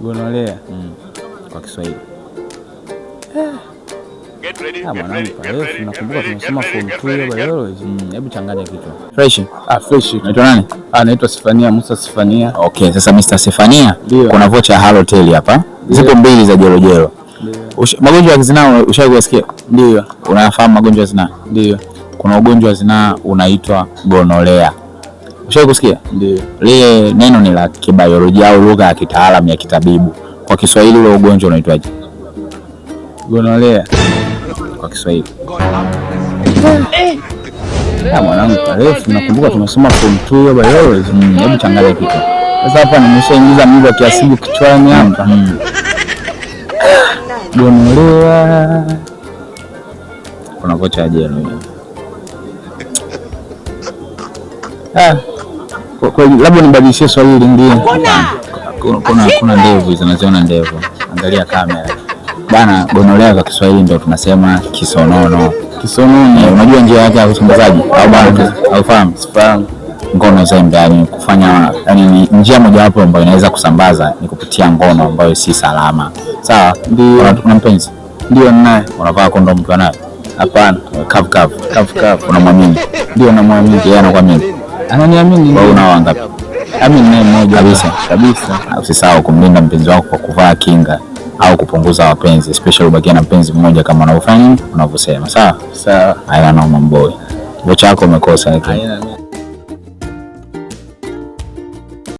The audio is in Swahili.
Gonolea. Kwa Kiswahili. Ah, mwanangu parefu, nakumbuka tumesoma form 2 ya biology. Hebu changanya kichwa. Fresh. Ah, fresh. Unaitwa nani? Ah, naitwa Sifania Musa Sifania. Okay, sasa Mr. Sefania, Ndio. kuna vocha ya Halotel hapa. Zipo mbili za jelojelo. Ndio. Magonjwa ya zinaa ushawahi kuyasikia? Ndio. Unafahamu magonjwa ya zinaa? Ndio. Kuna ugonjwa wa zinaa unaitwa gonolea. Ushawahi kusikia? Ndio. Lile neno ni la kibiolojia au lugha ya kitaalamu ya kitabibu. Kwa Kiswahili ule ugonjwa unaitwaje? Gonolea. Kwa Kiswahili. Ah, mwanangu parefu, nakumbuka tumesoma form 2 ya biology. Hebu changanya kichwa. Sasa hapa nimeshaingiza mimba kiasibu kichwani hapa. Gonolea. Kuna vocha ya jelo hiyo. Ah. Kwa labda nibadilishie swali lingine. Kuna ndevu hizo, naziona ndevu. Angalia kamera. Bana, gonolea kwa Kiswahili ndio tunasema kisonono. Kisonono. Unajua njia yake ya usambazaji au bado haufahamu? Sifahamu. Ngono zembe, yani kufanya, yani ni njia mojawapo ambayo inaweza kusambaza ni kupitia ngono ambayo si salama. Sawa? Ndio. Una mpenzi? Ndio ninaye. Unavaa kondomu ukiwa naye? Hapana. Kavu kavu. Kavu kavu. Unamwamini? Ndio namwamini. Yeye anakuamini? Ananiamini. Wewe unao wangapi? Ami ninaye mmoja Kabisa. kabisa. Usisahau kumlinda mpenzi wako kwa kuvaa kinga au kupunguza wapenzi, especially ubakia na mpenzi mmoja kama unavyofanya unavyosema. Sawa? Sawa. Haina noma mboy. Vocha yako umekosa lakini. Haina.